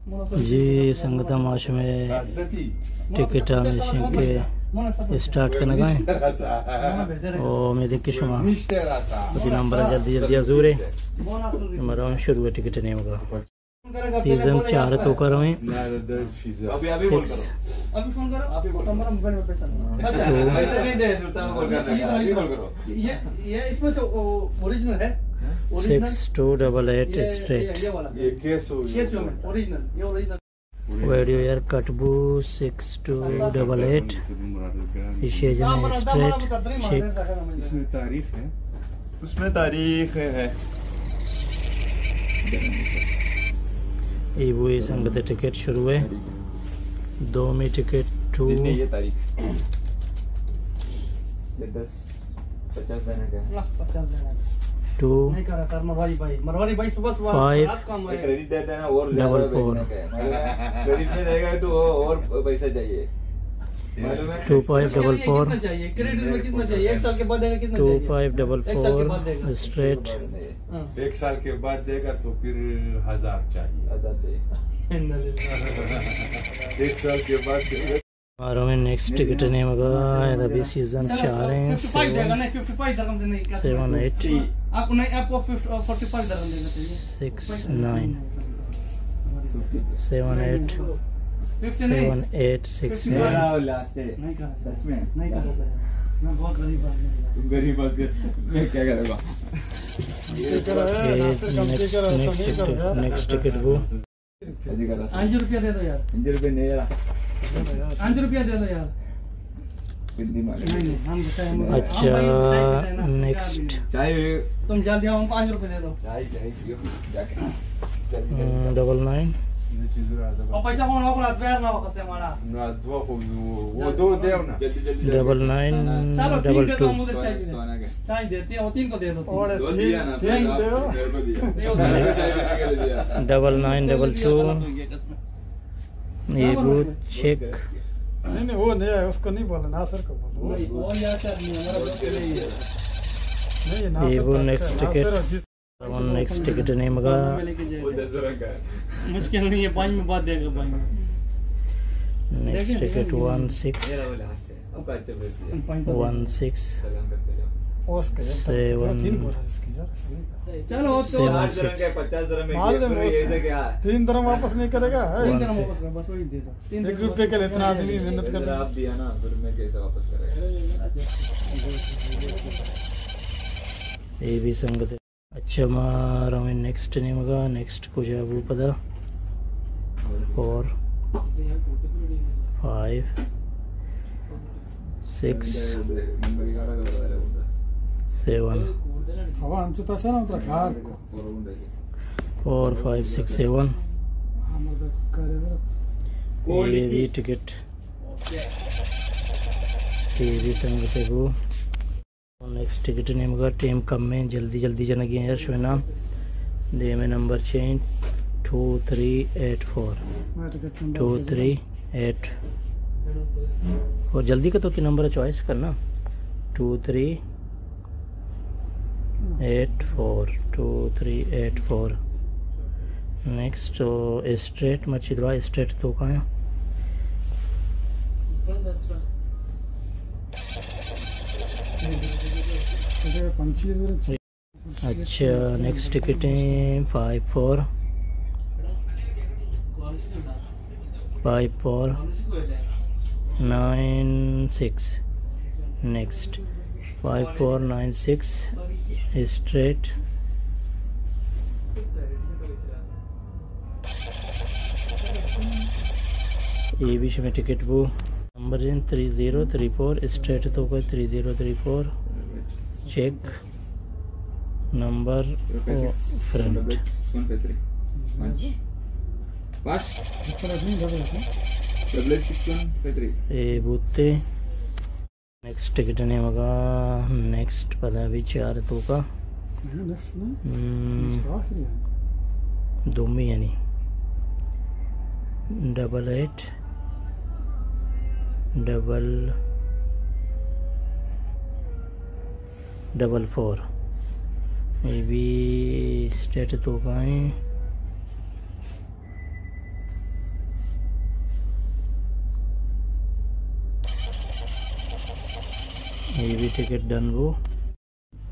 جی سنگتاں، ما شمئے ٹکٹ ہمیشیں کہ اسٹارٹ کنگا ایں۔ او امید کہ شما وتی نمبر جلدی جلدی زورے۔ ما رویں شروع ٹکٹ نیمگا۔ سیزن چار توکا رویں۔ Six. Six two double eight straight. Video یار کٹ بو۔ Six two double eight. ایشی جن اسٹریٹ چیک۔ اس میں تاریخ ہے۔ اس میں تاریخ ہے۔ اے بو اے سنگت ٹکٹ شروع ہے۔ دومی ٹکٹ ٹو۔ دن میں یہ تاریخ۔ یہ دس۔ پچاس دینا کیا ہے؟ نہ، پچاس دینا ہے۔ ٹو۔ نہیں کر رہا سر، مرواری بھائی، مرواری بھائی صبح صبح فائیو رات کو ہمارے کریڈٹ دیتے ہیں نا، اور زیادہ ڈبل فور۔ بیچنے کا ہے۔ مطلب ہے، کریڈٹ میں دے گا تو اور پیسہ چاہیے۔ معلوم ہے؟ Two five double four. کتنا چاہیے؟ کریڈٹ میں کتنا چاہیے؟ ایک سال کے بعد دے گا، کتنا چاہیے؟ Two five double four. ایک سال کے بعد دے گا۔ اسٹریٹ۔ ہاں۔ ایک سال کے بعد دے گا تو پھر ہزار چاہیے۔ ہزار چاہیے۔ ایک سال کے بعد دے گا۔ آ رویں نیکسٹ ٹکٹ نیمگا، ادا بھی سیزن چار ہیں، سیون، سیون ایٹ، آپ کو نہیں، آپ کو فف-، فورٹی فائیو درہم دینا چاہیے۔ Six nine, seven eight, fifty نہیں، سیون ایٹ سکس نائن۔ نہیں کرا سر، نہیں کرا سر، میں بہت غریب آدمی ہوں۔ غریب آدمی، میں کیا کروں گا؟ Next, next ticket, next ticket وہ۔ پانچ روپیہ دے دو یار۔ پانچ روپیہ نہیں یار۔ پانچ روپیہ دے دو یار۔ نہیں، نہیں، ہم بتائیں، ہم اچھا، ہم بھائی چائے پیتے ہیں نا، نیکسٹ۔ چائے۔ تم جلدی آؤ، ہم پانچ روپیہ دے دو۔ چائے، چائے پیو، جا کے۔ ہم، ڈبل نائن۔ اور پیسہ کون ہوگا؟ پیار نہ ہوگا سے ہمارا۔ نہ، دو کو، وہ، وہ دو دے نا۔ جلدی، جلدی، جلدی۔ ڈبل نائن، چلو، ٹھیک ہے، ڈبل ٹو۔ تو ہم ادھر چائے پیتے ہیں۔ چائے دیتے ہیں، وہ تین کو دے دو، تین۔ دو دیا نا، تین دو۔ میرے کو دیا۔ نہیں، وہ تو ڈبل نائن ڈبل ٹو۔ یہ وہ چیک۔ نہیں، نہیں، وہ نہیں ہے، اس کو نہیں بولا، ناصر کو بولا۔ وہ، وہ یار کیا نہیں، ہمارا دوست نہیں ہے۔ نہیں، ناصر یہ وہ تو اچھا نیکسٹ ہے، ٹکٹ۔ ناصر اور جس نیکسٹ ٹکٹ نیمگا۔ مشکل نہیں ہے، پانچ میں بعد دے گا، پانچ میں۔ Next ticket one six. One six seven. چلو، تو سیون سکس۔ تین درہم واپس نہیں کرے گا، ہے؟ One six. ایک روپے کے لیے اتنا آدمی محنت کر رہا ہے۔ یہ بھی سنگت ہے۔ اچھا، ما رویں نیکسٹ نیمگا۔ نیکسٹ کجا بو پدا؟ Four, five, six, seven. Four, five, six, seven. یہ بھی ٹکٹ۔ یہ بھی سنگت بو۔ نیکسٹ ٹکٹ نیمگا۔ ٹائم کم ہے، جلدی جلدی جنگی ہیں یار، شوئے نام۔ دیمے نمبر چین، two three eight four. Two three eight four. جلدی کا تو تی نمبر چوائس کرنا۔ Two three eight four, two three eight four. Next, straight, مرچی درا اسٹریٹ توکا۔ اچھا، نیکسٹ ٹکٹ ہیں five four, five four nine six. Next, five four nine six straight. یہ بھی شمی ٹکٹ بو۔ نمبر ہیں three zero three four, straight توکا three zero three four. Check number او فرنٹ۔ اے بوتے۔ نیکسٹ ٹکٹ نیمگا، نیکسٹ پدا بھی چار توکا۔ ہم، دومی یعنی double eight, double, double four. یہ بھی اسٹریٹ توکا ہیں۔ اے بی ٹکٹ ڈن بو۔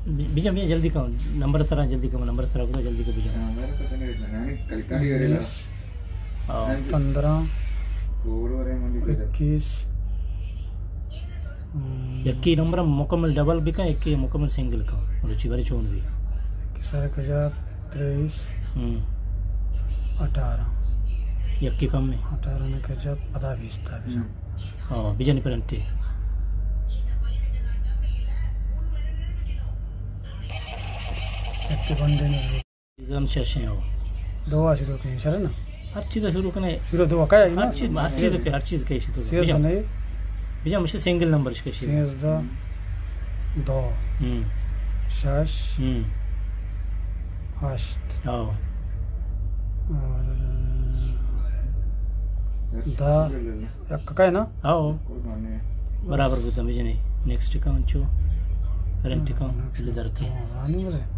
بی-، بیجا، بیجا، جلدی کن، نمبر سرا جلدی کن، نمبر سرا کن، جلدی کن، بیجا۔ ہاں، میرے پتہ نہیں، میں نے کل کالی ہو رہا۔ انیس، ہاں۔ پندرہ، اکیس۔ ہم۔ یکی نمبر مکمل ڈبل بکن، یکی مکمل سنگل کن، روچی بارے چون بی۔ یکی سر کجا؟ تریس، ہم۔ اٹھارہ۔ یکی کم ہے۔ اٹھارہ نے کجا؟ پدا بیست تا بیجا۔ ہم۔ ہاں، بجن پرنٹی۔ ایک بندے نے زن ششیں ہو۔ دو آ شروع کہیں، شر نا؟ ہر چیز شروع کنے۔ شروع دو کا ہے نا؟ ہر چیز، ہر چیز کے، ہر چیز کے شروع۔ سیزدہ بجن۔ نہیں؟ بجن مجھے سنگل نمبر اس کے شروع۔ سیزدہ، دو، ہم۔ شش، ہم۔ ہشت۔ ہاں۔ اور دہ۔ یک کا ہے نا؟ ہاں۔ برابر بوتا مجھے نہیں۔ نیکسٹ کا انچو۔ کرنٹ کا۔ ہاں، نیکسٹ۔ لدر کا۔ ہاں، آنی بلے۔